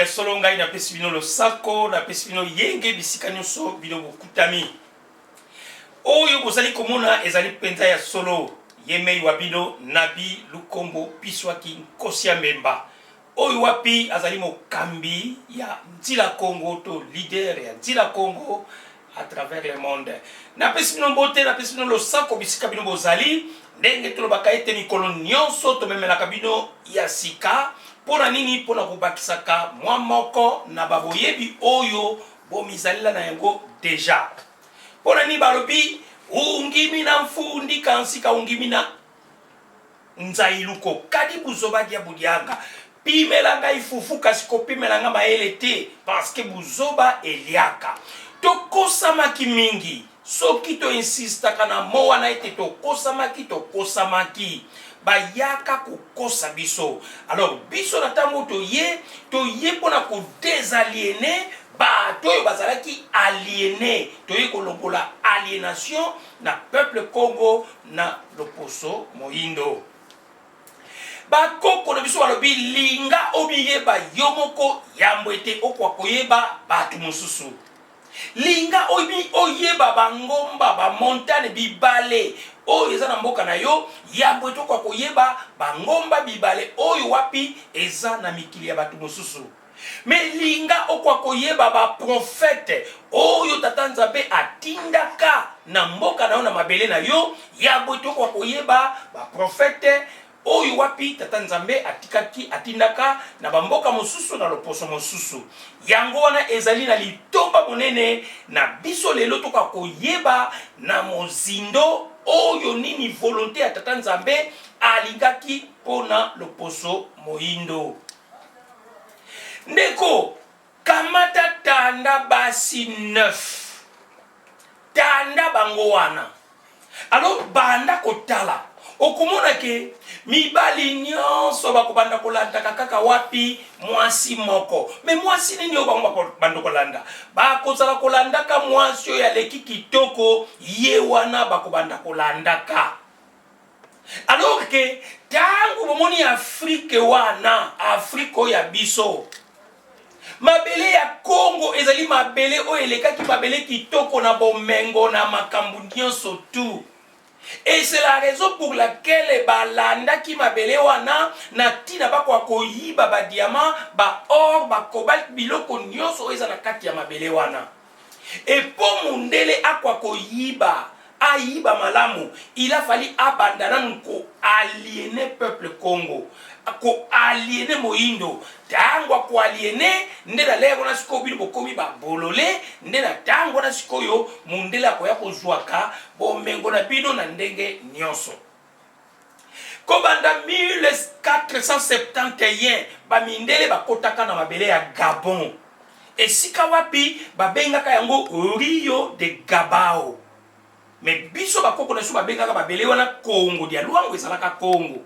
ya solo ngai napesi bino losako, napesi bino yenge bisika nyonso bino bokutami. Oyo bozali komona ezali mpenza ya solo. Ye mei wa bino Nabi Lukombo Piswaki Nkosi ya Mbemba, oyo wapi azali mokambi ya Nzila Kongo to leader ya Nzila Kongo à travers le monde. Napesi bino mbote, napesi bino losako bisika bino bozali. Ndenge tolobaka ete mikolo nyonso tomemelaka bino ya sika. Mpo na nini? Mpo na kobakisaka mwa moko na baboyebi oyo bomizalela na yango deja. Mpo na nini balobi ungimi na mfundi kansi kaungimi na nzailuko kadi buzoba dia budianga? Pimela ngai fufu kasi kopimela ngai mayele te, parce que buzoba eliaka. Tokosamaki mingi. Soki to insistaka na mot wana ete tokosamaki, tokosamaki, bayaka kokosa biso. Alors biso na ntango toye, toye mpo na ko desaliener bato oyo bazalaki aliene. Toye kolongola alienation na peuple Congo na loposo moyindo. Bakoko na biso balobi linga omiyeba yo moko yambo ete okoka koyeba bato mosusu. Linga oyeba bangomba, bamontagne, bibale oyo eza na mboka na yo yambo ete okoka koyeba bangomba, bibale oyo wapi eza na mikili ya bato mosusu. Me linga okoka koyeba baprofete oyo Tata Nzambe atindaka na mboka na yo, na mabele na yo, yambo ete okoka koyeba baprofete oyo wapi Tata Nzambe atikaki, atindaka na bamboka mosusu, na loposo mosusu. Yango wana ezali na litomba monene na biso lelo tokoka koyeba na mozindo oyo nini volonte ya Tata Nzambe alingaki mpo na loposo moindo. Ndeko, kamata tanda basi 9, tanda bango wana. Alors banda kotala, okomona ke mibali nyonso bakobanda kolandaka kaka wapi mwasi moko. Me mwasi nini oyo bango bakobanda kolanda? Bakozala kolandaka mwasi oyo aleki kitoko, ye wana bakobanda kolandaka. Alors ke tango bomoni Afrique wana, Afrique oyo ya biso, mabele ya Congo ezali mabele oyo elekaki mabele kitoko na bomengo na makambo nyonso tout. Et c'est la raison pour laquelle balandaki mabele wana na ntina bakoka koyiba ba diamant, ba or, ba cobalt, biloko nyonso oyo eza na kati ya mabele wana. Et po mundele akwa koyiba, ayiba malamu, il a fallu abanda nanu ko aliener peuple Kongo, ko aliener moyindo. Tango ako aliener nde na l'heure wana sikoyo bino bokomi ba bolole, nde na tango wana sikoyo mundele akoya kozwaka bomengo na bino na ndenge nionso. Kobanda 1471, bamindele bakotaka na mabele ya Gabon, esika wapi babengaka yango Rio de Gabao. Mais biso bakoko na biso babengaka mabele wana Kongo dia Luango, ezalaka Kongo.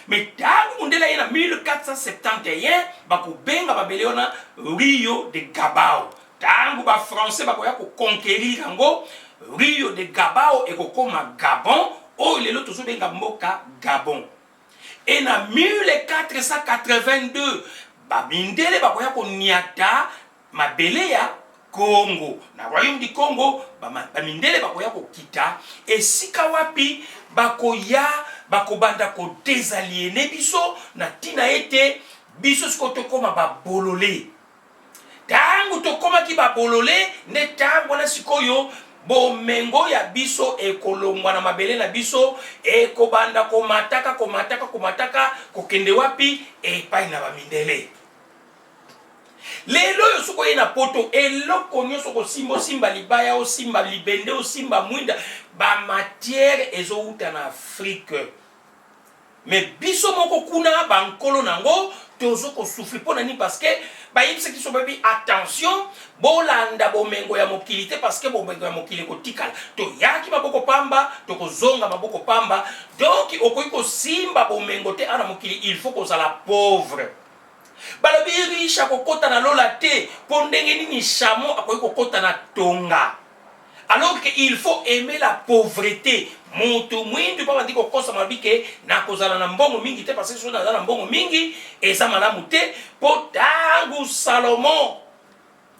Mais tango mundele aye na 1471, bakobenga mabele wana Rio de Gabao. Tango ba Français bakoya ko conquerir yango, Rio de Gabao ekokoma Gabon, oyo lelo tozobenga mboka Gabon. Et na 1482, ba mindele bakoya koniata mabele ya Congo. Na Royaume du Congo, ba mindele bakoya kokita esika wapi bakoya bakobanda ko desaliener biso na tina ete biso sikoyo tokoma ba bolole. Tango tokomaki ba bolole nde tango wana sikoyo bomengo ya biso ekolongwa na mabele na biso, ekobanda komataka, komataka, komataka, kokende wapi? Epai na ba mindele. Lelo oyo soki oye na poto, eloko nyonso okosimba, osimba libaya, osimba libende, osimba mwinda, ba matière ezowuta na Afrique. Mais biso moko kuna ba nkolo nango tozo ko souffrir pona nini? Parce que bayebisaki biso babi attention, bolanda bomengo ya mokili te, parce que bomengo ya mokili ekotikala. Toyaki maboko pamba, tokozonga maboko pamba. Donc okoki kosimba bomengo te awa na mokili, il faut kozala pauvre. Balobi riche akokota na lola te, po ndenge nini chameau akoki kokota na tonga? Alors que il faut aimer la pauvreté. Mutu mwindu pa bandi kokosa mabi ke nakozala na mbongo mingi te, parce que soki naza na mbongo mingi eza malamu te. Mpo ntango Salomon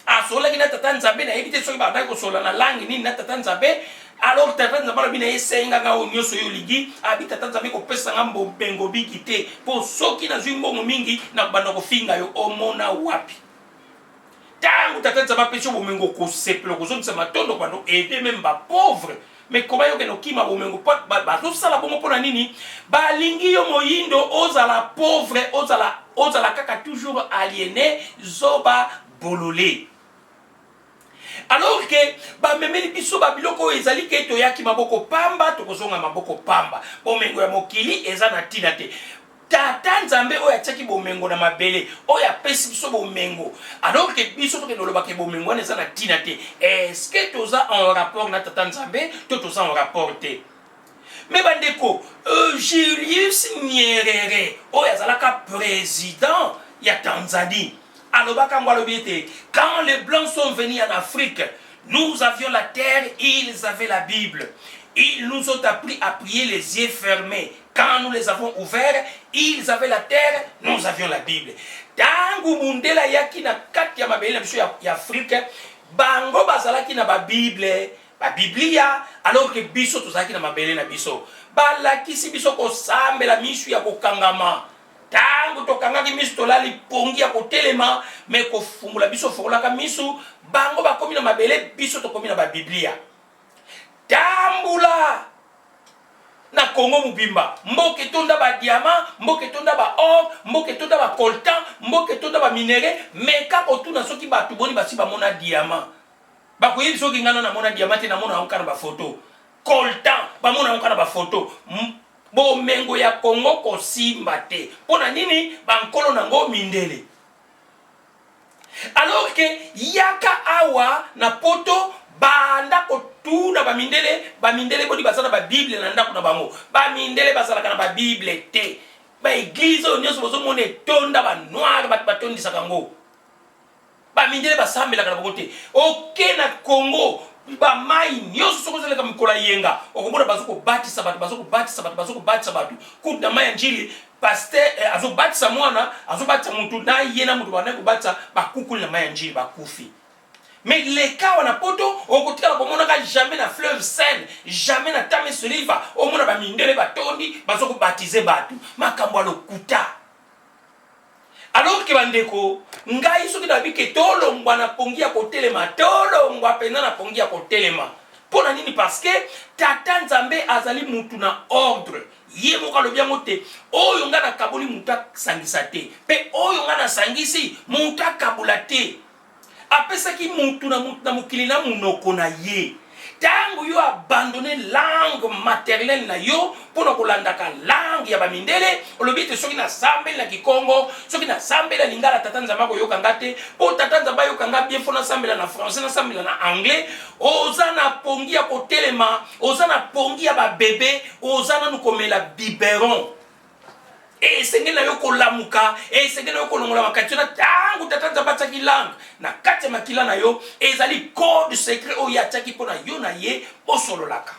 asololaki na Tata Nzambe, nayebi te soki bandaki kosolola na langue nini na Tata Nzambe. Alors Tata Nzambe alobi na ye: "Senganga oyo nyonso oyo olingi." Abi: "Tata Nzambe, kopesa nga bomengo mingi te, mpo soki nazwi mbongo mingi, nakobanda kofinga yo." Omona wapi? Ntango Tata Nzambe apesi yo bomengo, kosepela, kozongisa matondo, kobanda aider même bapauvre. Mais koma yo okende okima bomengo. Bazosala bongo mpo na nini? Balingi yo moyindo ozala pauvre, ozala kaka toujours aliéné, zoba, bolole. Alors que bamemeli biso babiloko oyo ezali ke toyaki maboko pamba, tokozonga maboko pamba. Bomengo ya mokili eza na ntina te. Tata Nzambe oyo atiaki bomengo na mabele, oyo apesi biso bomengo, alors que biso tokende olobaka bomengo wana eza na ntina te. Est-ce que toza en rapport na Tata Nzambe to toza en rapport te? Mais bandeko, Julius Nyerere oyo azalaka président ya Tanzanie alobaka yango, alobi ete: "Quand les Blancs sont venus en Afrique, nous avions la terre, ils avaient la Bible. Ils nous ont appris à prier les yeux fermés. Quand nous les avons ouverts, ils avaient la terre, nous avions la Bible." Ntango mundele ayaki na kati ya mabele na biso ya Afrike, bango bazalaki na babible, babiblia, alors que biso tozalaki na mabele na biso. Balakisi biso kosambela misu ya kokangama. Ntango tokangaki misu, tolali pongi ya kotelema, mais kofungola biso, fungolaka misu, bango bakomi na mabele, biso tokomi na babiblia. Tambula na Kongo mobimba, mboka etonda badiamant, mboka etonda baor, mboka etonda bacoltan, mboka etonda baminerais. Mais kaka otuna soki bato boni basi bamona diamant, bakoyebi soki ngai namona diamant te, namona yango kaka na bafoto. Coltan, bamona yango kaka na bafoto. Bomengo ya Kongo kosimba te. Mpo na nini? Bankolo nango mindele. Alors que yaka awa na Poto, banda kotuna bamindele: bamindele boni baza na babible na ndako na bango? Bamindele bazalaka na babible te. Baéglise oyo nyonso bozomona etonda banoir, bato batondisaka yango, bamindele basambelaka na bango te. Oke na Congo, bamai nyonso, soki ozaleka mikolo ya yenga, okomona bazo kobatisa bato, bazo kobatisa bato, bazo kobatisa bato. Kutu na mai ya Njili, pasteur azobatisa mwana, azobatisa mutu na ye na mutu, bandaki kobatisa, bakukuli na mai ya Njili, bakufi. Mais leka wana Poto, okotikala komonaka jamais na fleuve Seine, jamais na Thames River, omona bamindele batondi bazo kobatize bato. Makambo ya lokuta. Alors que bandeko, ngai soki nayebi ke tolongwa na pongi ya kotelema, tolongwa mpenza na pongi ya kotelema. Mpo na nini? Parce que Tata Nzambe azali mutu na ordre. Ye moko alobi yango te: "Oyo ngai nakaboli, mutu asangisa te, mpe oyo ngai nasangisi, mutu akabola te." Apesaki mutu na mutu na mokili na monoko na ye. Ntango yo abandonne langue maternelle na yo mpona kolandaka langue ya bamindele, olobi ete soki nasambeli na Kikongo, soki nasambeli na Lingala, Tata Nzambe akoyoka nga te. Mpo Tata Nzambe ayoka nga bien, faut nasambela na français, nasambela na anglais. Oza na pongi ya kotelema, oza na pongi ya babebe, oza nanu komela biberon. Esengeli na yo kolamuka, esengeli na yo kolongola makati na ntango Tata Nzambe atiaki langue na kati ya makila na yo. Ezali code secret oyo atiaki mpo na yo na ye bosololaka.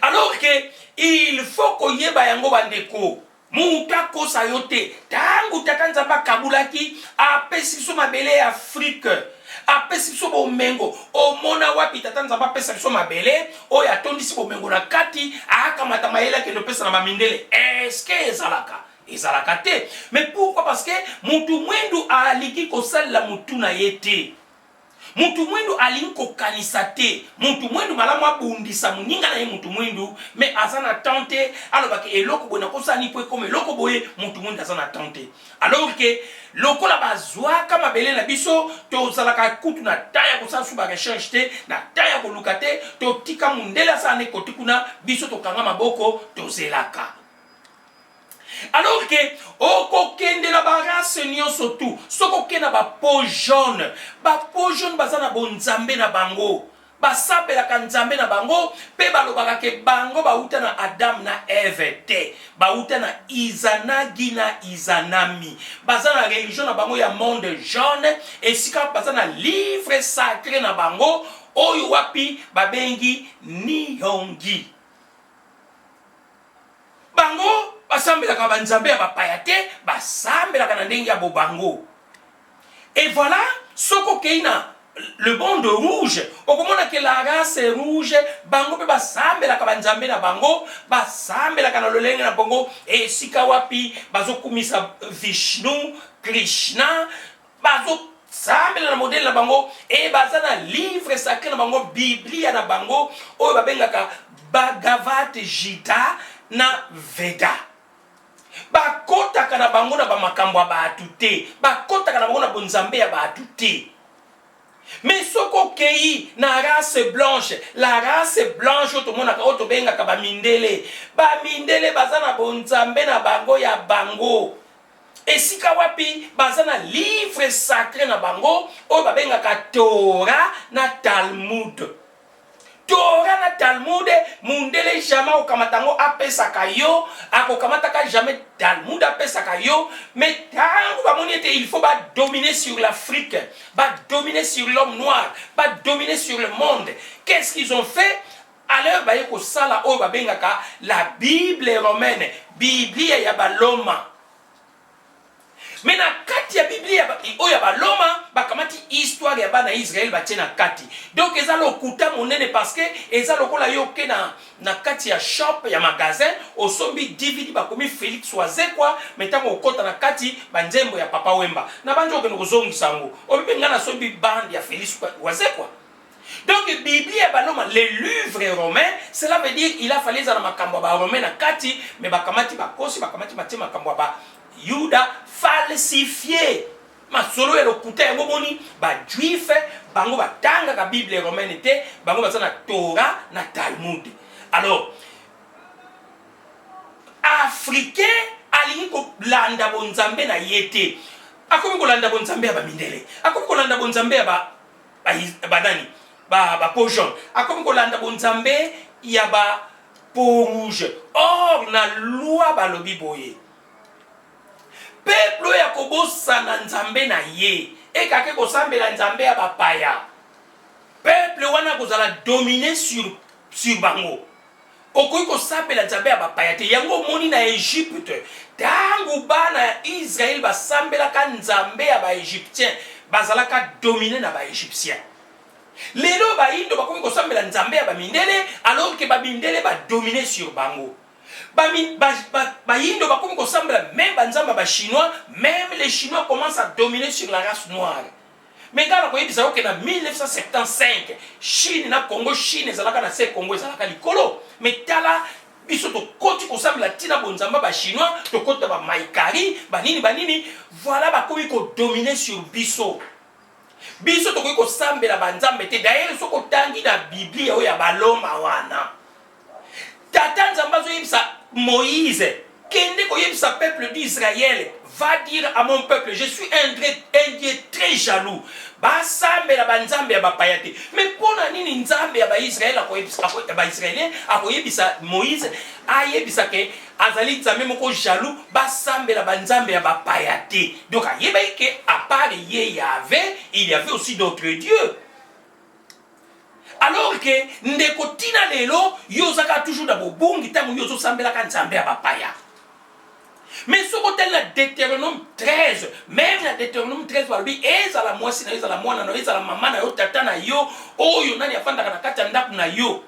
Alors que il faut koyeba yango, bandeko, mutu akosa yo te. Ntango Tata Nzambe akabulaki, apesi biso mabele ya Afrike, apesi biso bomengo. Omona wapi Tata Nzambe apesa biso mabele oyo atondisi bomengo na kati, akamata mayele, akende opesa na bamindele? Eske ezalaka? Ezalaka te. Mais pourquoi? Parce que mutu mwindu alingi kosalela mutu na ye te. Mutu mwindu alingi kokanisa te. Mutu mwindu malamu abundisa moninga na ye mutu mwindu, mais aza na temps te alobaki eloko boye nakosala nini mpo ekoma eloko boye. Mutu mwindu aza na temps te. Alors que lokola bazwaka mabele na biso, tozalaka kutu na temps ya kosala su barecherche te, na temps ya koluka te. Totika mundele asala na ekoti kuna, biso tokanga maboko, tozelaka. Alors que okokende na barace nyonso tu, soki okende na bapeau jaune, bapeau jaune baza na bonzambe na bango, basambelaka nzambe na bango, mpe balobaka ke bango bauta na Adam na Eve te, bauta na Izanagi na Izanami. Baza na religion na bango ya monde jaune, esika baza na livre sacré na bango. Oyo wapi babengi Nihongi. Bango basambelaka banzambe ya bapaya te, basambelaka na ndenge ya bobango. Et voilà, soki okei na le monde rouge, okomona ke la race rouge bango mpe basambelaka banzambe na bango, basambelaka na lolenge na bango, esika wapi bazokumisa Vishnu, Krishna, bazosambela na modele na bango, e baza na livre sacré na bango, Biblia na bango oyo babengaka Bhagavad Gita na Veda. Bakotaka na bango na bamakambo ya bato te, bakotaka na bango na bonzambe ya bato te. Mais soki okei na race blanche, la race blanche oyo tomonaka, oyo tobengaka bamindele, bamindele baza na bonzambe na bango ya bango, esika wapi baza na livre sacré na bango oyo babengaka Torah na Talmud. Torah na Talmud, mundele jamais akokamata yango apesaka yo, akokamataka jamais Talmud apesaka yo. Mais tango bamoni ete il faut ba dominer sur l'Afrique, ba dominer sur l'homme noir, ba dominer sur le monde, qu'est-ce qu'ils ont fait? Alors baye kosala oyo babengaka la Bible romaine, Biblia ya Baloma. Mais na kati ya Biblia oyo ya Baloma, bakamati histoire ya bana Israël batie na kati. Donc eza lokuta monene, parce que eza lokola yo oke na kati ya shop, ya magasin, osombi DVD, bakomi Félix Wazekwa, mais ntango okota na kati, banzembo ya Papa Wemba. Na banzi okende kozongisa yango, obibi ngai nasombi bande ya Félix Wazekwa. Donc Biblia ya Baloma, le livre romain, cela veut dire il a fallu ezala makambo ya Baromain na kati, mais bakamati, bakosi, bakamati, batie makambo ya Bayuda, falsifié, masolo ya lokuta. Yango boni Bajuif bango batangaka Bible romaine te, bango baza na Torah na Talmud. Alors Africain alingi kolanda bonzambe na ye te, akomi kolanda bonzambe ya bamindele, akomi kolanda bonzambe ya banani, bapeau jaune, akomi kolanda bonzambe ya ba peau rouge. Or na loi balobi boye: peuple oyo ya kobosana Nzambe na ye, ekake kosambela nzambe ya bapaya, peuple wana kozala dominé sur bango. Okoki kosambela nzambe ya bapaya te. Yango omoni na Egypte, ntango bana ya Israele basambelaka nzambe ya Baégyptien, bazalaka dominé na Baégyptien. Lelo Bayindo bakomi kosambela nzambe ya bamindele, alors ke bamindele badomine sur bango. Bayindo bakomi kosambela même banzambe ya Bachinois, même les Chinois commencent à dominer sur la race noire. Mais ngai nakoyebisa yo ke na 1975, Chine na Congo, Chine ezalaka na se, Congo ezalaka likolo. Mais tala biso, tokoti kosambela ntina bonzambe Bachinois, tokoti na bamaikari, banini banini, voilà, bakomi kodomine sur biso. Biso tokoki kosambela banzambe te. D'ailleurs, soki otangi na Biblia oyo ya Baloma wana, Tata Nzambe azoyebisa Moïse: kende koyebisa peuple d'Israël, va dire à mon peuple, je suis un Dieu très jaloux, basambela banzambe ya bapaya te. Mais mpo na nini Nzambe ya Baisraele, ya Baisraélien, akoyebisa Moïse ayebisa ke azali Nzambe moko jaloux, basambela banzambe ya bapaya te? Donc ayebaki ke à part ye Yahvé, il y avait aussi d'autres dieux. Alors ke ndeko, ntina lelo yo ozaka toujours na bobungi ntango yo ozosambelaka nzambe ya bapaya. Mais soki otali na Deutéronome 13, même na Deutéronome 13 balobi: ezala mwasi na yo, ezala mwana na yo, ezala mama na yo, tata na yo, oyo nani afandaka na kati ya ndako na yo,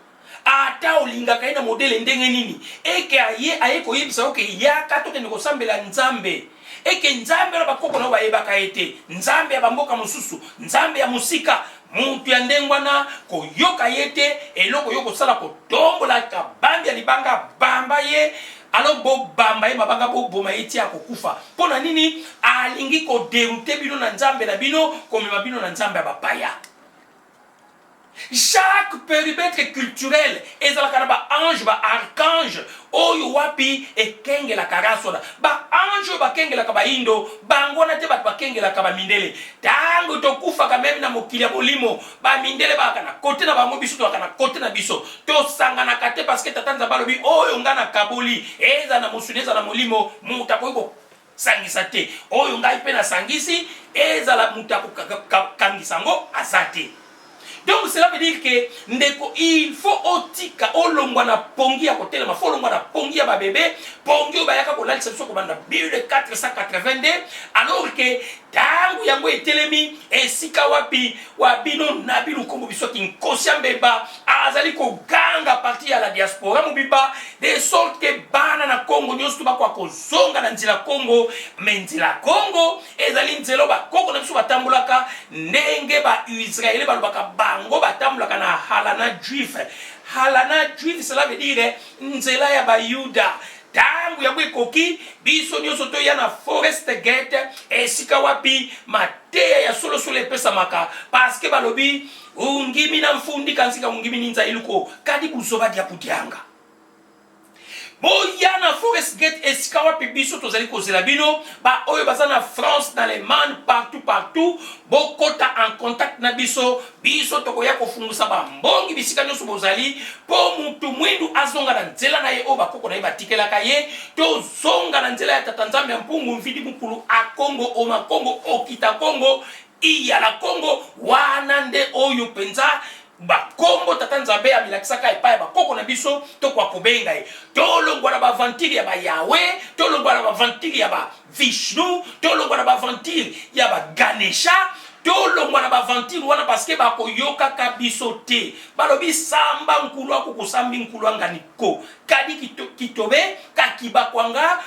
ata olingaka ye na modele ndenge nini, eke aye koyebisa yo ke yaka tokende kosambela nzambe, eke nzambe wana bakoko na yo bayebaka ye te, nzambe ya bamboka mosusu, nzambe ya mosika, mutu ya ndenge wana koyoka ye te. Eloko yo kosala, kotombolaka bambi ya libanga, bamba ye. Alors bobamba ye mabanga, boboma ye ti akokufa. Mpo na nini? Alingi kodérouter bino na Nzambe na bino, komema bino na nzambe ya bapaya. Chaque périmètre culturel ezalaka na baange, baarchange oyo wapi ekengelaka race wana. Baange oyo bakengelaka Bayindo, bango wana te bato bakengelaka bamindele. Ntango tokufaka, même na mokili ya molimo, bamindele bayaka na kote na bango, biso toyaka na kote na biso, tosanganaka te, parce que Tata Nzambe alobi: oyo nga nakaboli, eza na mosuni, eza na molimo, moto akoki kosangisa te. Oyo ngai mpe nasangisi, ezala moto akokangisa yango aza te. Donc cela veut dire que ndeko, il faut otika, olongwa na pongi ya kotelema, faut olongwa na pongi ya babebe, pongi oyo bayaka kolalisa biso kobanda 1482, alors que ntango yango etelemi esika wapi wa bino na bino nkombo biso kinkosi ya mbeba azali koganga parti ya la diaspora mobimba, de sorte que bana na Kongo nyonso to bakoka kozonga na nzela Kongo. Me nzela Kongo ezali nzela oyo bakoko na biso batambolaka, ndenge Baisraele balobaka bango batambolaka na halana juif. Halana juif, cela veut dire nzela ya Bayuda. Ntango yango ekoki, biso nyonso toya na Forest Gate, esika wapi mateya ya solosolo epesamaka, paske balobi ungimi na mfundi kanzika ungimi ni nzailuko kadi buzoba dia kudianga. Boya na Forest Gate, esika wapi biso tozali kozela bino. Baoyo baza na France, na Allemagne, partout partout, bokota en contact na biso. Biso tokoya kofungusa bambongi bisika nyonso bozali, mpo mutu mwindu azonga na nzela na ye oyo bakoko na ye batikelaka ye. Tozonga na nzela ya Tata Nzambe ya Mpungu Mvidi Mukulu Akongo Omakongo Okita Kongo Iyala Kongo. Wana nde oyo mpenza bakombo Tata Nzambe amilakisaka epai ya bakoko na biso, tokoka kobenga ye. Tolongwa na bavantire ya Bayawe, tolongwa na bavantire ya Bavishnu, tolongwa na bavantire ya Baganesha, tolongwa na bavantire wana, paske bakoyokaka biso te. Balobi samba nkulu akokosambi nkulu angani ko kadi kitobe kakibakwanga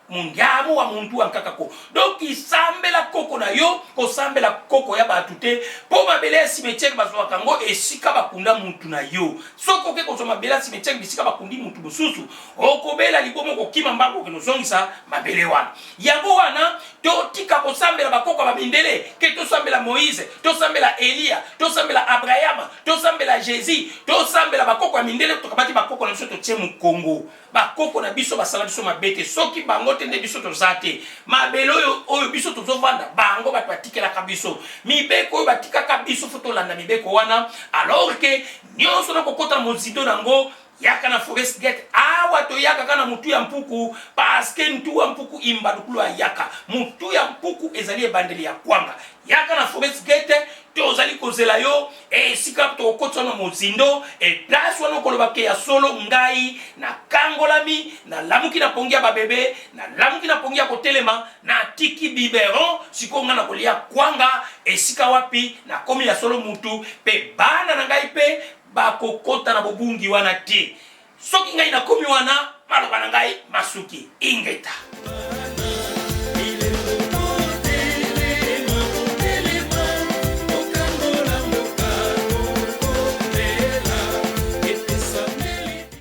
mundiamu wa muntu wa nkaka ko. Donc sambela koko na yo, kosambela koko ya bato te, mpo mabele ya cimetière bazwaka yango esika bakunda mutu na yo. Soki oke kozwa mabele ya cimetière bisika bakundi mutu mosusu, okobela libomo, okokima mbango, okende ozongisa mabele wana. Yango wana totika kosambela bakoko ya bamindele, ke tosambela Moïse, tosambela Eliya, tosambela Abrahama, tosambela Jésus, tosambela bakoko ya mindele. Tokabaki bakoko na biso, totie mokongo. Bakoko na biso basala biso mabe te. Soki bango te nde biso toza te. Mabele oyo oyo biso tozovanda, bango bato batikelaka biso mibeko oyo batikaka biso, fo tolanda mibeko wana. Alors ke nyonso na kokota na mozindo nango, yaka na Forest Gate. Awa toyaka kaka na mutu ya mpuku, paske ntu wa mpuku imbadukulu ayaka. Mutu ya mpuku ezali ebandeli ya kwanga. Yaka na Forest Gate, tozali kozela yo, esika tokokotisa na mozindo e place wana okoloba ke ya solo ngai nakangolami, nalamuki na pongi ya babebe, nalamuki na pongi ya kotelema, natiki biberon, sikoyo ngai nakolia kwanga, esika wapi nakomi ya solo mutu, mpe bana na ngai mpe bakokota na bobungi wana te. Soki ngai nakomi wana, maloba na ngai masuki. Ingeta.